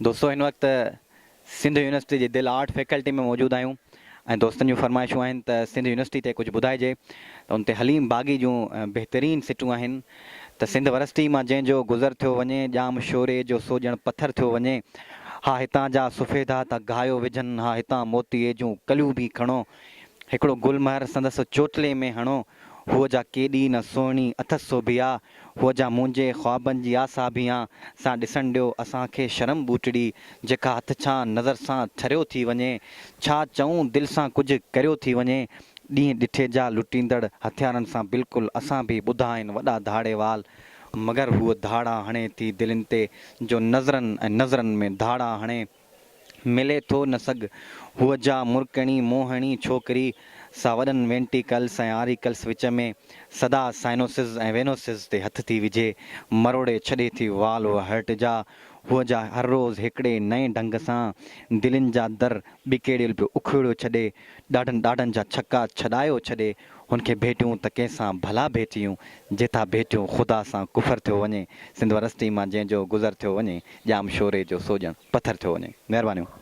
دوستو هن وقت سنڌ يونيورسٽي جي دل آرٽ فيڪلٽي ۾ موجود آهيون ۽ دوستن جون فرمائشون آهن ته سنڌ يونيورسٽي تي ڪجهه ٻڌائجي ته ان تي حليم باغي جون بهترين سٽون آهن ته سنڌ ورسٽي مان جنهن جو گذر ٿيو وڃي ڄام شوري جو سوڄڻ پٿر ٿيو وڃي ها هتان جا سفيدا ته گهايو وجهن ها هتان موتيي جون ڪليون به کڻو هڪڙو گل مهر سندس چوٽلي ۾ هڻو هوء جا ڪيڏي نه سهڻي اٿس سوڀيا، هوء جا منهنجي خوابن جي آسا ڀيان سان ڏسڻ ڏيو اسان کي شرم ٻوٽڙي، جيڪا هٿ ڇان نظر سان ٺريو ٿي وڃي، ڇا چئون دل سان ڪجهه ڪريو ٿي وڃي، ڏينهن ڏٺي جا لٽيندڙ هٿيارن سان بلڪل اسان به ٻڌا آهن وڏا ڌاڙيوال، مگر هوء ڌاڙا هڻي ٿي دلين تي جو نظرن ۽ نظرن ۾ ڌاڙا هڻي. ملي ٿو نه سگهه. هوء جا مرڪڻي موهڻي ڇوڪري، سا وڏن وينٽيڪلس ۽ آريڪلس وچ ۾ سدا سائنوسز ۽ وينوسز تي هٿ ٿي وجهي، مروڙي ڇڏي ٿي والو هرٽ جا. هوء جا هر روز هڪڙي نئين ڍنگ سان دلين جا در ٻڪيڙيل پيو اکيڙيو ڇڏي، ڏاڍن ڏاڍن جا ڇڪا ڇڏايو ڇڏي. هن کي ڀيٽيون ته ڪنهن سان ڀلا ڀيٽيون، جي ٿا ڀيٽيون خدا سان ڪفر ٿيو وڃي، سنڌ ورسٽي مان جنهن جو گذر ٿيو وڃي، ڄام شوري جو سوڄڻ پٿر ٿيو وڃي. مهربانيون.